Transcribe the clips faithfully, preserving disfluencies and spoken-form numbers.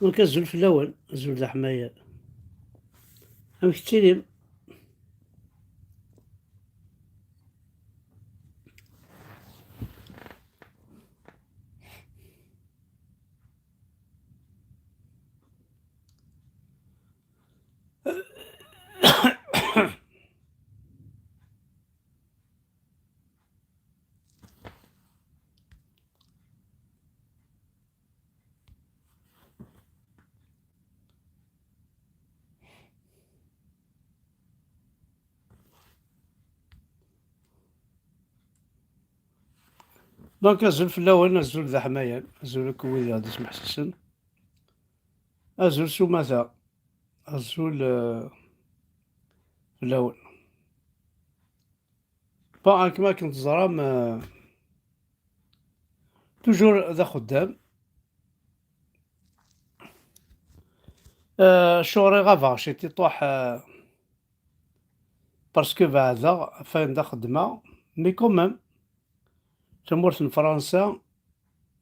Donc, azul fell-awen, azul d aḥmayan. Amek tettilim? Donc, azul fell-awen, azul d aḥmayan, azul akk wid i ɣ-d-ismeḥsisen, azul s umata, azul, euh, fell-awen. Bon, akken, akken teẓram, euh, toujours d axeddam. Euh, ccɣel iɣab-aɣ ciṭ, iṭuḥ, euh, parce que beɛdeɣ ɣef wayen d xeddmeɣ, mais quand même, tamurt n Fransa,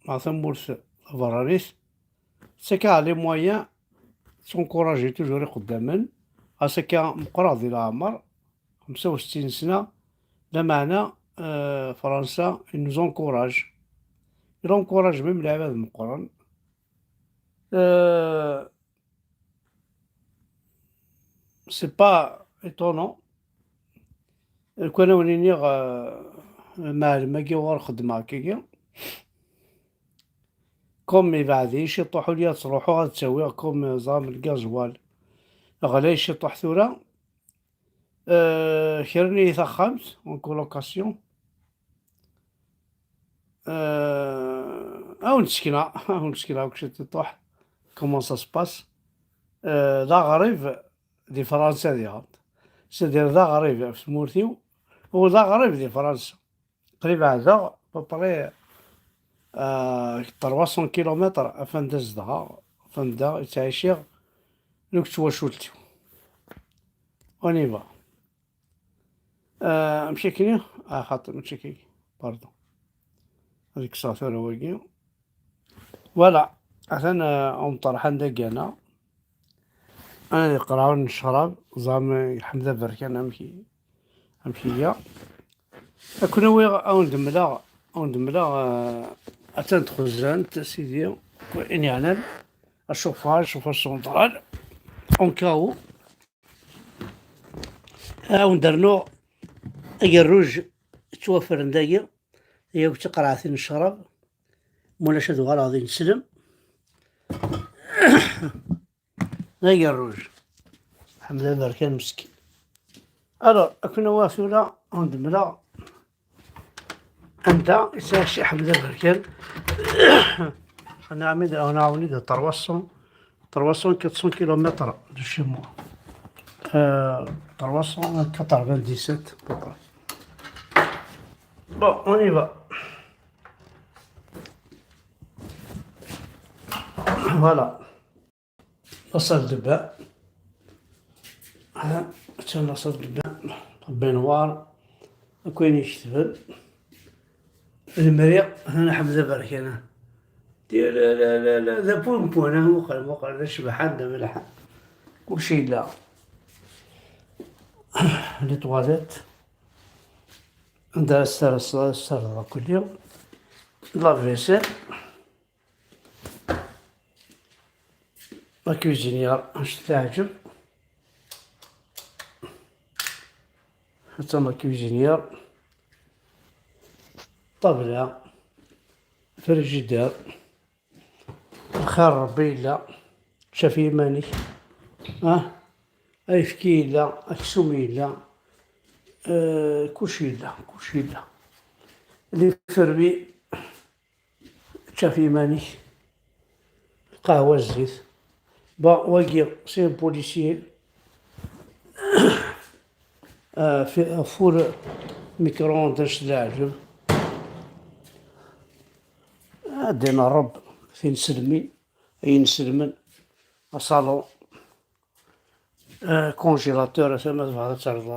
neɣ tamurt taberranit, tettak-aɣ les moyens, tettunkuṛaji toujours ixeddamen, ɣas akka meqqreɣ di leɛmer, xemsa u settin sna, lameɛna, euh, Fransa, il nous encourage. Il encourage même lɛibad meqqren. Euh, c'est pas étonnant. Lukan ad wen-iniɣ, euh, lmeɛlem-agi uɣur xeddmeɣ akkagi. Comme ibeɛd-iyi ciṭuḥ, ur lliɣ ttruḥuɣ ad ttawiɣ, comme, euh, ẓram lgaẓwal ɣlay ciṭuḥ tura. Euh, kren-iyi taxxamt en colocation. Euh, ad wen-d-sekneɣ, ad wen-d-sekneɣ akk ciṭuḥ comment ça se passe. Euh, d aɣrib di Fransa diɣen. C'est-à-dire d aɣrib ɣef tmurt-iw, u d aɣrib di Fransa. Qrib ɛdaɣ à peu près, euh, trois cents kilomètres af anda zedɣeɣ, af anda i ttɛiciɣ, deg twacult-iw. On y va. Euh, amek akkenni? Ah, xaṭi, mačči akkagi. Pardon. Ad kkseɣ tura wagi. Voilà. Atan, euh, umṭerḥan d agana. Ad iqreɛ ur n ccrab, ẓam Ḥmed Aberkan amek i, amek iga. Ad ken-awiɣ, ad wen-d-mleɣ, ad wen-d-mleɣ, euh, atan txuzzant, a sidi, ayen yeɛnan, acufaṛ, acufaṛ central, en cas où. Ad wen-d-rnuɣ agerruj yettwafren dagi, yakk d tiqerɛatin n ccrab, mulac ad uɣaleɣ d ineslem. D agerruj. Ḥmed Aberkan meskin. Alors, akken awiɣ tura, ad wen-d-mleɣ anda yettɛici Ḥmed Aberkan. Nɛawed-d, nɛawen-d trois cents, trois cents, quatre cents kilomètres de chez moi. Euh, trois cent quatre-vingt-dix-sept, à peu près. Bon, on y va. Voilà. La salle de bain. Ha, c'est la salle de bain. Baignoire. Akk ayen iketben. Lemri, ha, Ḥmed Aberkan. Di la, la, la, la, d apun pun, ha, muqel, muqel, d acebḥan, d amelḥan. Kullec yella. Les toilettes. Anda ara s-, ara s-, ara s-, ara s-, akk-nni. La vaisselle. La cuisinière, acu teɛǧeb. Attan la cuisinière. Ṭṭabla. Frigidaire. Lxir Rebbi yella. Caf iman-ik. Ah? Ayefki yella, aksum yella. Euh, kullec yella, kullec yella. Les fruits. Ččaf iman-ik. Lqahwa, zzit. Bon, wagi, c'est un policier. Euh, fi-, four micro-ondes, acu d leɛǧeb. Ad d-ineṛṛeb tinselmin, ay inselmen. Asalon. Euh, congélateur, ata ma tebɣiḍ ad terreḍ,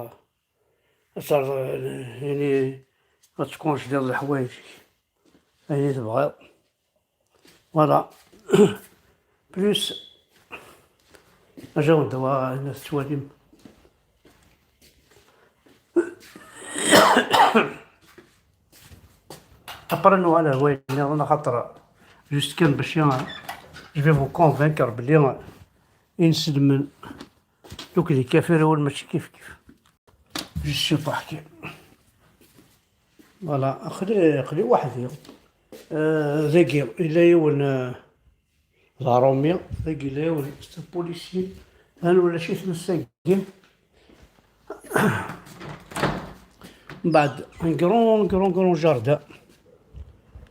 ad terreḍ, euh, yani, ad tkunjliḍ leḥwayeǧ-ik. Ayen i tebɣiḍ. Voilà. Plus, ajaw n ddwa, ayen tettwalim. Après, nuɣal ar wayen nniḍen, axaṭer juste kan bac, je vais vous convaincre belli inselmen, donc d ikafir, awal mačči kif kif. Juste pas que. Voilà, aql-i, aql-i weḥd-i. Euh, dagi, yella yiwen, euh, d aṛumi, dagi yella yiwen, c'est un policier. Hana ulac-it nessa-agi. Mbeɛd, un grand, grand, grand jardin.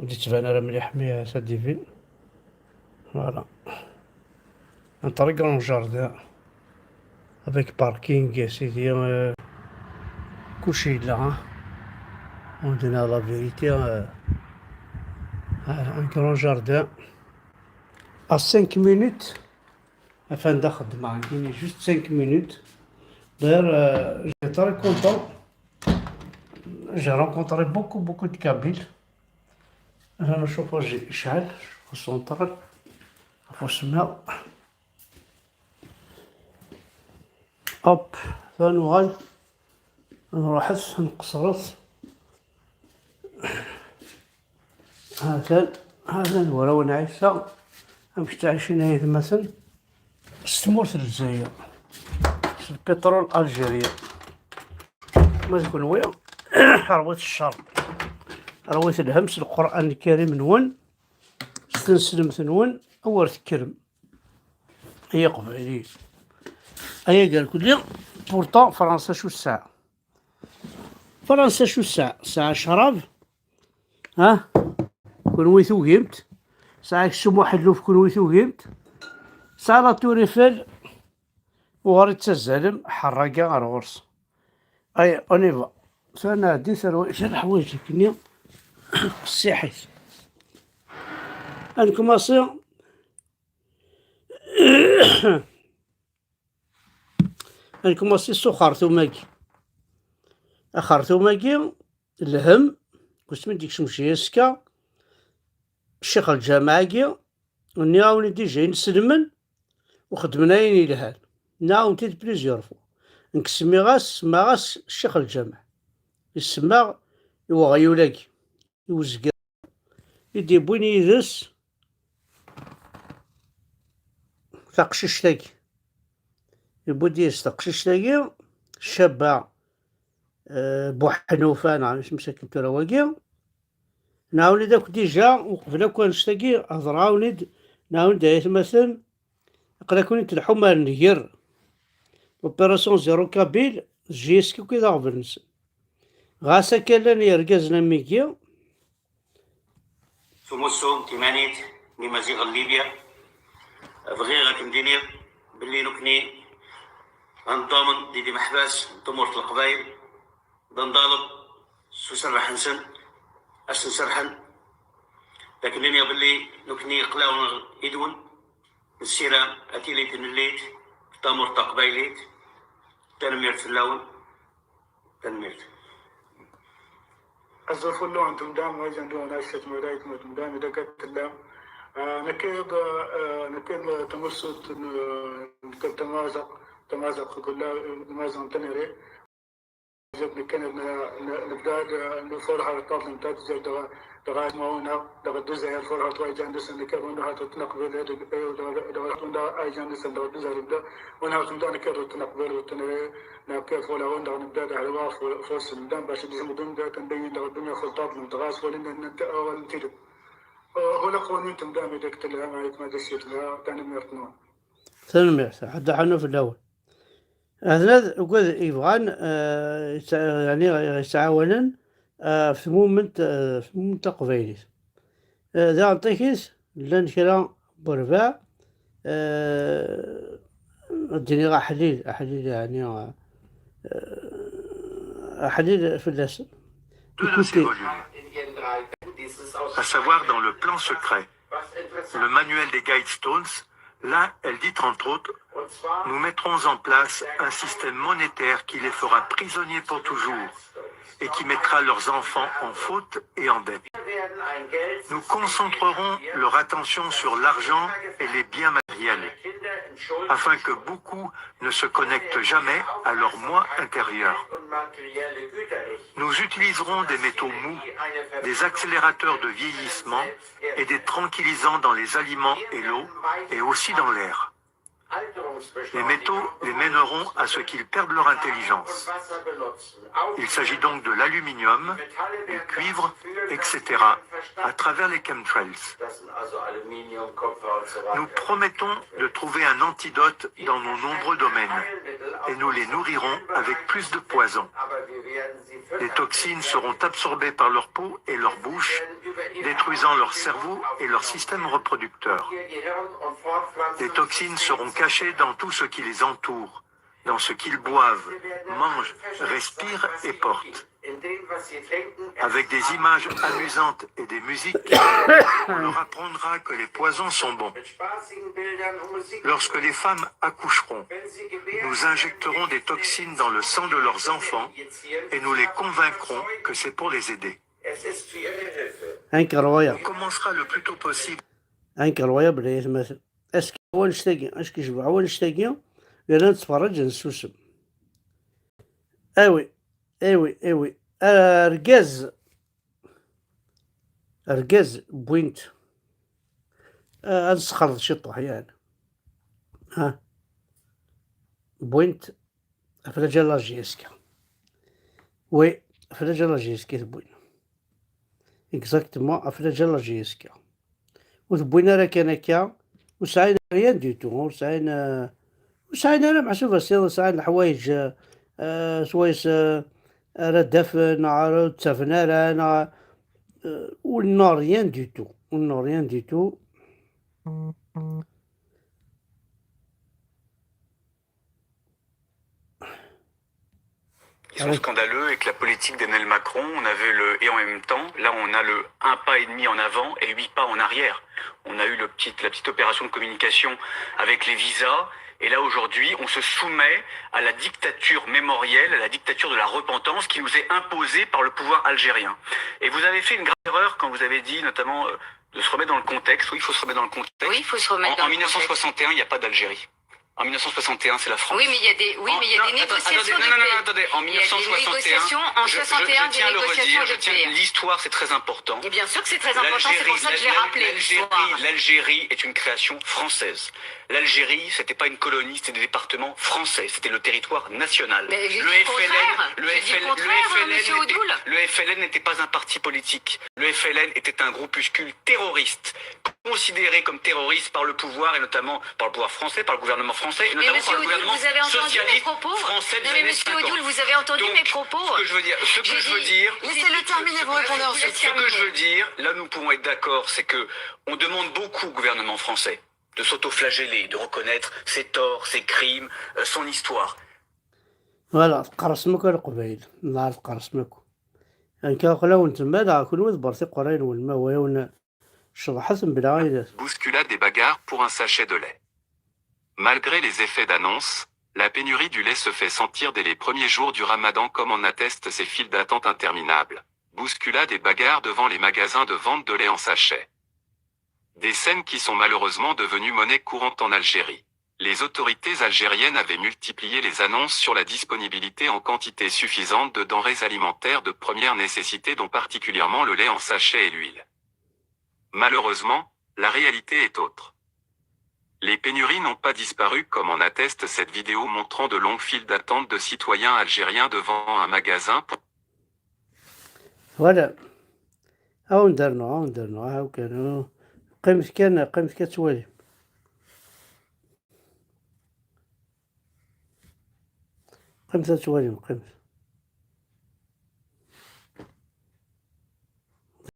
Ur d-yettban ara mliḥ, mais c'est divin. Voilà. Un très grand jardin. Avec parking, c'est bien. Euh, kullec yella, hein. On dit la vérité, euh, un grand jardin. À cinq minutes, enfin, juste cinq minutes. D'ailleurs, euh, j'étais très content. J'ai rencontré beaucoup, beaucoup de Kabyles. أنا نشوفو جي إشعال، نشوفو سونطرال، نشوفو السماء. Hop, ثانوغال، نروحث، نقصرث. هاثان، هاثان وراون عيسى. أمك تعيشين هاي مثلا. S tmurt n Lezzayer, s lpiṭrul algérien. Ma d kenwi, rwit ccer, rwit lhemm s Lqur'an Lkarim-nwen, s tneslemt-nwen, awer tekkrem, ay Iqbayliyen. Ay agerkulli, pourtant, Fransa acu tesɛa? Fransa acu tesɛa? Tesɛa ccrab, ha? Kunwi tugimt. Tesɛa aksum uḥelluf, kunwi tugimt. Tesɛa la Tour Eiffel, uɣur i ttazzalem, ḥerraga ar ɣur-s. Ay, on y va. Tura nɛeddi tarwa-, kra n leḥwayeǧ akkenni qessiḥit. Ad nkumaṣi, ad nkumaṣi s uxertum-agi. Axertum-agi, lhemm, wasmi d-yekcem jiska, ccix lǧameɛ-agi, nniɣ-awen-id déjà inselmen, u xeddmen ayen yelhan. Nniɣ-awen-t-id plusieurs fois. Nekk semmiɣ-as, semmaɣ-as ccix lǧameɛ. Issemmaɣ i weɣyul-agi, i uzger, i d-yewwin yid-s taqcict-agi. Yewwi-d yid-s taqcict-agi, Cabba, eh, Buḥnufa, neɣ isem-is akken tura wagi. Nɛawen-id akk déjà, uqbel akk annect-agi, hedreɣ-awen-id, nɛawen-id ay atmaten, aql-aken-id telḥum ar nnger. L'opération Zéro Kabyle, d J S K akk i d aɣbel-nsen. Ɣas akka llan yergazen am wigi, Tumussu timanit n Imaziɣen n Libya. Bɣiɣ ad kem-d-iniɣ belli nekkni ad neḍḍamen di imeḥbas n tmurt n Leqbayel, d nḍaleb s userreḥ-nsen, ad sen-serrḥen, d akken iniɣ belli nekkni aql-aɣ-n yid-wen, nessiram ad tili tnellit d tamurt taqbaylit. Tanemmirt fell-awen. Tanemmirt. Azul fell-awen temdam, ma yezan d-wan ass-a tmurayt ma temdam, ida kat tellam. Ah, nekkiḍ, ah, nekkiḍ tamussut n, n tamaziɣt, tamaziɣt kula, tamaziɣt n Tenerife. Zid nekkin n, n, nebda d, nfurḥ ar ṭṭabl n tat, zid dɣa, dɣa ismauna, dɣa d uzayar furḥ ar twayeǧ anda sen nekkiḍ, unda hat tnaqbel, dɣa, dɣa, unda ayǧ anda sen dɣa d uzayar, unda, unda hat tnaqbel, unda, Nekk fulaɣ-nneɣ nebda d aḥelwa fu-, fussen dan bac ad izem d umda kan dayen daɣ ddunit ɣef lṭabl n tɣas walin n awal n tidet. Hulaq wani temdam idek telha ma yetma d sitla, tanemmirt-nwen. Tanemmirt, ḥedd ḥanu fell-awen. Ahnad ugad yebɣan, eh, yettɛ-, yeɛni yettɛawanen, eh, ɣef tmument, eh, ɣef tmument taqbaylit. Eh, daɣen takit, llan kra n werbaɛ, eh, ad d-iniɣ aḥlil, aḥlil, yeɛni, eh, aḥlil fell-asen. Deux de ces volumes. À savoir dans le plan secret, le manuel des Guidestones, là, elle dit entre autres, nous mettrons en place un système monétaire qui les fera prisonniers pour toujours. et qui mettra leurs enfants en faute et en dette. Nous concentrerons leur attention sur l'argent et les biens matériels, afin que beaucoup ne se connectent jamais à leur moi intérieur. Nous utiliserons des métaux mous, des accélérateurs de vieillissement et des tranquillisants dans les aliments et l'eau, et aussi dans l'air. Les métaux les mèneront à ce qu'ils perdent leur intelligence. Il s'agit donc de l'aluminium, du cuivre, et cetera, à travers les chemtrails. Nous promettons de trouver un antidote dans nos nombreux domaines et nous les nourrirons avec plus de poison. Les toxines seront absorbées par leur peau et leur bouche, détruisant leur cerveau et leur système reproducteur. Les toxines seront cachées dans tout ce qui les entoure, dans ce qu'ils boivent, mangent, respirent et portent. Avec des images amusantes et des musiques, on leur apprendra que les poisons sont bons. Lorsque les femmes accoucheront, nous injecterons des toxines dans le sang de leurs enfants et nous les convaincrons que c'est pour les aider. Ayen k-rwaya. On commencera le plus tôt possible. Ayen k-rwaya belli aytmaten. Aski wanect-agi, aski jebɛeɣ wanect-agi, yerna nettferrij ad nessusem. Awi, awi, awi. Argaz, argaz wwin-t. Ah, ad nessexleḍ ciṭuḥ, yeɛni. Ha? Wwin-t ɣef la J L J S K. Oui, ɣef la J L J S K i t-wwin. Exactement, ɣef la J L J S K. Ur t-wwin ara kan akka, ur sɛin rien du tout, ur sɛin, euh, ur sɛin ara meḥsub assiḍ, ur sɛin leḥwayeǧ, euh, euh, swayes, euh, ara d-afen, neɣ ara ur ttafen ara, neɣ, euh, ur n'ont rien du tout, ur n'ont rien du tout. Qui sont scandaleux et que la politique d'Emmanuel Macron, on avait le et en même temps, là on a le un pas et demi en avant et huit pas en arrière. On a eu le petit, la petite opération de communication avec les visas et là aujourd'hui on se soumet à la dictature mémorielle, à la dictature de la repentance qui nous est imposée par le pouvoir algérien. Et vous avez fait une grave erreur quand vous avez dit notamment euh, de se remettre dans le contexte. Oui, il faut se remettre dans le contexte. Oui, il faut se remettre en, dans en le contexte. mille neuf cent soixante et un, il n'y a pas d'Algérie. En mille neuf cent soixante et un, c'est la France. Oui, mais il y a des, oui, En- mais il y a non, des attends, négociations attendez, non, non, non, de paix. attendez. En Il y a des mille neuf cent soixante et un, négociations en je- je- soixante et un, je tiens à des le négociations redire, de je tiens- paix. L'histoire, c'est très important. Et bien sûr que c'est très important, c'est pour ça que je l'ai L'Algérie, rappelé l'Algérie, l'histoire. L'Algérie est une création française. L'Algérie, c'était pas une colonie, c'était des départements français, c'était le territoire national. Mais j'ai le dit le contraire. Le J'ai dit le FLN, contraire, le FLN monsieur n'était- Odoul. Le FLN n'était pas un parti politique. Le FLN était un groupuscule terroriste, considéré comme terroriste par le pouvoir et notamment par le pouvoir français, par le gouvernement français et Mais notamment monsieur par le Odoul, gouvernement vous avez entendu socialiste mes propos. Français des Non mais années monsieur cinquante. Odoul, vous avez entendu Donc, mes propos. Ce que je veux dire, ce que J'ai je veux dit- dire, Laissez-le terminer, vous répondez ce ensuite. que je veux dire, là nous pouvons être d'accord, c'est que on demande beaucoup au gouvernement français de s'autoflageller, de reconnaître ses torts, ses crimes, euh, son histoire. Voilà, tqerṣem akk a Leqbayel. Nɛer tqerṣem akk. Anka aql-awen temmal, kunwi d bertiqurayen-nwen, ma wayawen ceḍḥet mebla ayen. Bousculade et bagarre pour un sachet de lait. Malgré les effets d'annonce, la pénurie du lait se fait sentir dès les premiers jours du ramadan comme en attestent ces files d'attente interminables. Bousculade et bagarre devant les magasins de vente de lait en sachet. Des scènes qui sont malheureusement devenues monnaie courante en Algérie. Les autorités algériennes avaient multiplié les annonces sur la disponibilité en quantité suffisante de denrées alimentaires de première nécessité dont particulièrement le lait en sachet et l'huile. Malheureusement, la réalité est autre. Les pénuries n'ont pas disparu comme en atteste cette vidéo montrant de longues files d'attente de citoyens algériens devant un magasin pour Voilà. Awen-d-rnuɣ, awen-d-rnuɣ, ah, ok, no. Qqimet kan, qqimet kan ad twalim. Qqimet ad twalim, qqimet.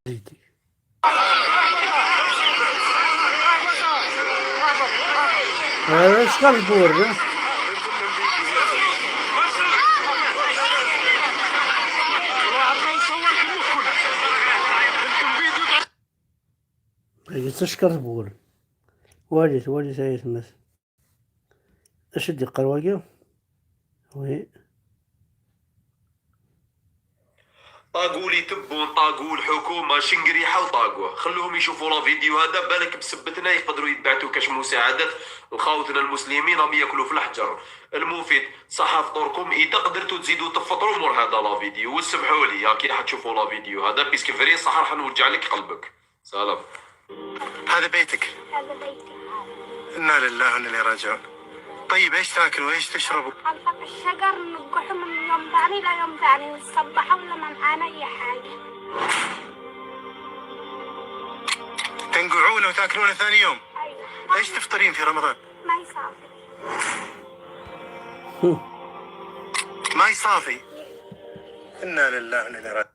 Zidi. Hada ckaṛ n wurd, ha? Tagi d tacekkaṛt n wurd. Walit, walit ay atmaten. Acu d-iqqar wagi? Oui. طاقو لي تبون، طاقو الحكومة، شنقريحة وطاقوه. خلوهم يشوفوا la vidéo هذا، بالك بسبتنا يقدروا يبعثوا كاش مساعدات لخاوتنا المسلمين راهم ياكلوا في الحجر. المفيد، صحة فطوركم، إذا قدرتوا تزيدوا تفطروا مور هذا la vidéo، وسمحوا لي، يا كي راح تشوفوا la vidéo هذا، parce que vrai صح راح نوجع لك قلبك. سلام. هذا بيتك؟ هذا بيتي. إنا لله وإنا إليه راجعون. طيب، إيش تاكل وإيش تشرب؟ على فوق الشجر نقحهم من يوم ثاني ليوم ثاني، والصباحة ولا ما معانا أي حاجة. تنقعونه وتاكلونه ثاني يوم؟ أيوة. إيش تفطرين في رمضان؟ ما يصافي. ما يصافي. إنا لله وإنا إليه راجعون.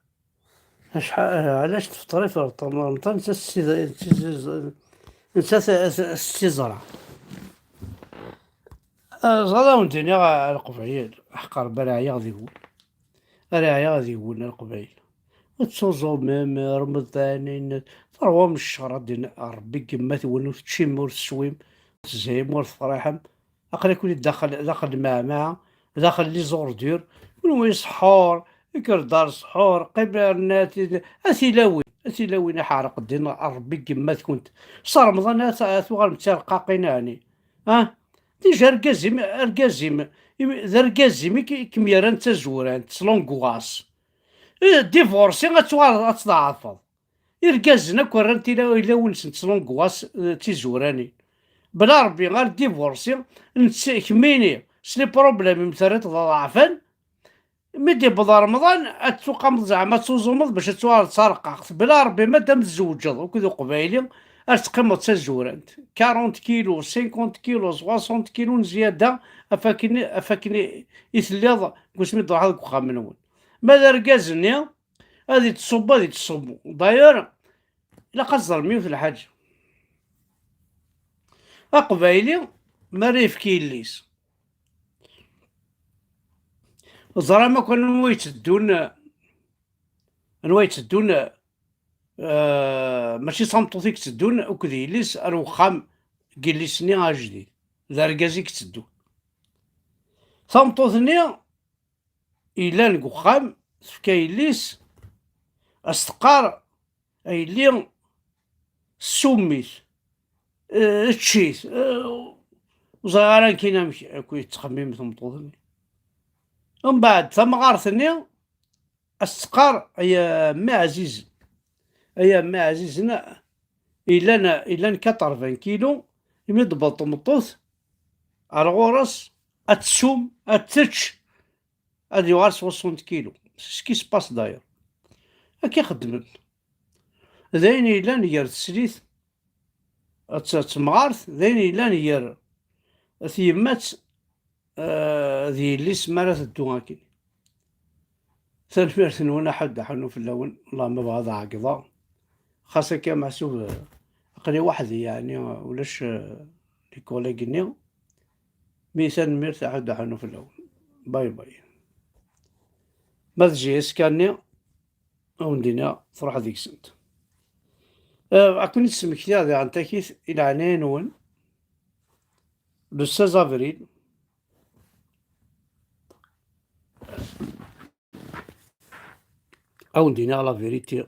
أشحال، علاش تفطري في رمضان؟ أنت السي-، أنت السي زرع. آه، زرع ونديني على القبعيل. أحقر برا عياض يقول. أرى عياض يقول القبعيل. وتصوزو ميم رمضان، إن تروى من الشهر، دين ربي قمة ونو تشيم ورسويم. تزهيم ورفرحم. أقل يكون داخل، داخل المعمعة، داخل لي زوردور، ونوي سحور، يكر دار سحور، قبرنات، أثيلاوين، أثيلاوين أحرق الدين، ربي كما كنت. صار رمضان، أث-، أثوغال متسرقاقين يعني. ها؟ ديجا أرقازيم، أرقازيم، إم-، ذا أرقازيم كي-، كم يران تزوران، تسلونغواس. إيه، ديفورسي، أتوار-، أتضاعفض. Irgazen akk rran tila-, ilawen-nsen s l'angoisse, eh, d tizuranin. Bla Rebbi, ar divorsi, nett-, kemmini, s les problèmes-im terriḍ d aḍɛafan, mi d-yewweḍ Remḍan, ad tuqameḍ zeɛma ad tuẓumeḍ bac ad tuɣaleḍ d tarqaqt. Bla Rebbi, ma dam tzewǧeḍ akked uqbayli, ad teqqimeḍ d tazurant. Quarante kilos, cinquante kilos, soixante kilos n zzyada, af akken, af akken i, i telliḍ deg wasmi d-truḥeḍ deg uxxam-nwen. Ma d argaz-nni, ad yettṣubbu, ad yettṣubbu. D'ailleurs, ilaq ad teẓrem yiwet n lḥaǧa. Aqbayli, mi ara yefk yelli-s, ẓram akk anwa yetteddun, anwa yetteddun, eh, mačči d tameṭṭut i yetteddun akked yelli-s ar wexxam n yelli-s-nni ajdid. D argaz i yetteddun. Tameṭṭut-nni yellan deg uxxam, tefka yelli-s, as-teqqar, "A yelli, ssum-it, eh, ečč-it, eh, ur ẓriɣ ara nekkini amek." Akk yettxemmim tmeṭṭut-nni. Mbeɛd, tamɣart-nni, as-teqqar, "Ay a mmi ɛzizen, ay a mmi ɛzizen, yellan, yellan quatre-vingts kilos, imi d-tewweḍ tmeṭṭut ar ɣur-s, ad tessum, ad tečč, ad yuɣal soixante kilos." C'est ce qui se passe d'ailleurs. Akka i xeddmen. D ayen yellan gar teslit, d t-, d temɣart, d ayen yellan gar tyemmat, eh, d yelli-s mi ara teddu akken. Tanemmirt-nwen, aḥud aḥunnu fell-awen, Allahumma bɣa ad ɛeggḍeɣ. Xas akka meḥsub, eh, aql-i weḥd-i, yeɛni ulac, eh, les collègues-nni. Mi tanemmirt, aḥud aḥunnu fell-awen. Bye bye. Ma d J S K-nni, a wen-d-iniɣ, truḥ deg-sent. Eh, ad ken-id-smektiɣ diɣen takit i leɛnaya-nwen. Le seize avril, a wen-d-iniɣ la vérité,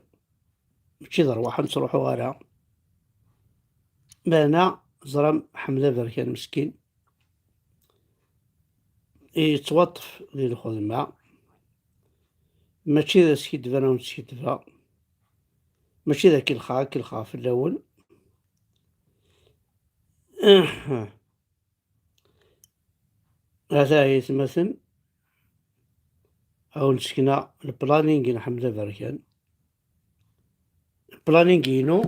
mačči d rrwaḥ ur nettruḥu ara. Meɛna ẓram Ḥmed Aberkan meskin, yettwaṭṭef di lxedma, mačči d askiddeb ara wen-skidbeɣ, mačči d akelxeɣ, ad kelxeɣ fell-awen. Hata ay atmaten, ad wen-sekneɣ le planning n Ḥmed Aberkan. Le planning-inu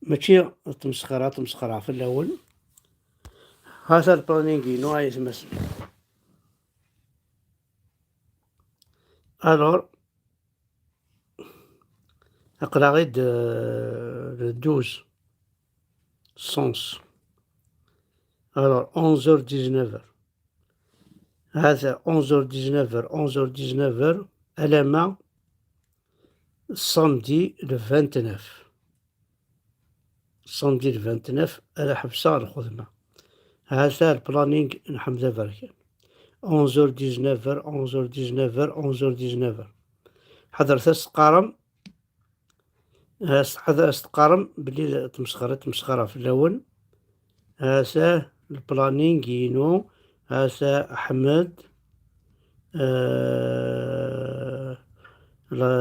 mačči d tmesxira, tmesxira fell-awen. Hata le planning-inu ay atmaten. Alors, aql-aɣ-id, euh, le douze, sens. Alors, onze heures, dix-neuf heures. Hata, onze heures, dix-neuf heures, onze heures, dix-neuf heures, alamma samedi le vingt-neuf. Samedi le vingt-neuf, ara ḥebseɣ lxedma. Hata le planning n Ḥmed Aberkan. onze heures, dix-neuf heures, onze heures, dix-neuf heures, onze heures, dix-neuf heures. Ḥadret ad s-teqqarem, ad s-, ḥadret ad s-teqqarem belli la-, temsexra, temsexra fell-awen. Ata le planning-inu, ata Ḥmed, euh, la,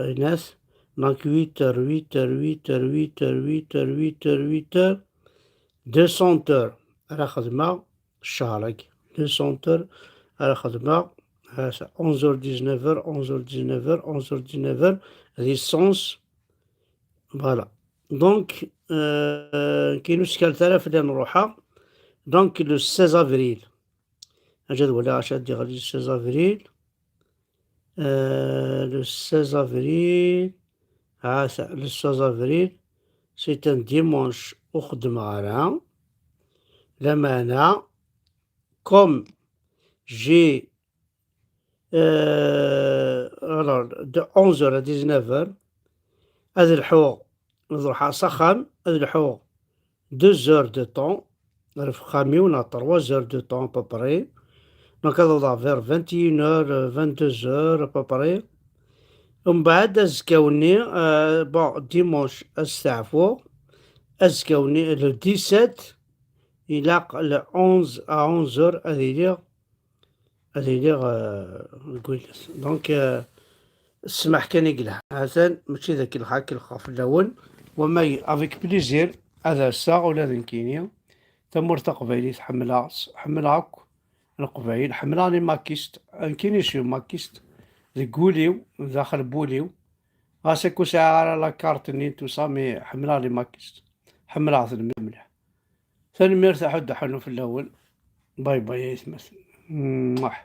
Anas, donc huit heures, huit heures, huit heures, huit heures, huit heures, huit heures, huit heures, deux cents heures ara xedmeɣ ccher-agi. Deux cents heures ara xedmeɣ, ata onze heures, dix-neuf heures, onze heures, dix-neuf heures, onze heures, dix-neuf heures, di sens. Voilà. Donc, euh, kinu skaltara fell-i nruḥa. Donc, le seize avril. Aja ad waliɣ acu ad d-iɣli le seize avril. Euh, le seize avril. Ah, ça, le seize avril, c'est un dimanche. Ur xeddmeɣ ara. Lameɛna, comme j'ai, euh, alors, de onze heures à dix-neuf heures, ad lḥuɣ, ad ruḥeɣ s axxam, ad lḥuɣ deux heures de temps, ɣef uxxam-iw, neɣ trois heures de temps à peu près. Donc, ad awḍeɣ vers vingt et une heures, euh, vingt-deux heures à peu près. Umbeɛd, azekka-nni, euh, bon, dimanche, asteɛfu, azekka-nni, le dix-sept, ilaq le onze à onze heures ad iliɣ, ad iliɣ, euh, deg wilas. Donc, euh, ssmaḥ kan i yelha. Atan, mačči d akellex, akellex fell-awen. Wama y-, avec plaisir, ad rseɣ ula d nekkini. Tamurt taqbaylit ḥemmleɣ-tt, ḥemmleɣ akk Leqbayel, ḥemmleɣ les maquistes. Nekkini je suis maquiste. Deg wul-iw, daxel n wul-iw. Ɣas akka ur sɛiɣ ara la carte-nni, tout ça, mais ḥemmleɣ les maquistes. Ḥemmleɣ-ten mliḥ mliḥ. Tanemmirt a Ḥud Ḥannu fell-awen. Bye bye ay atmaten. Mwah.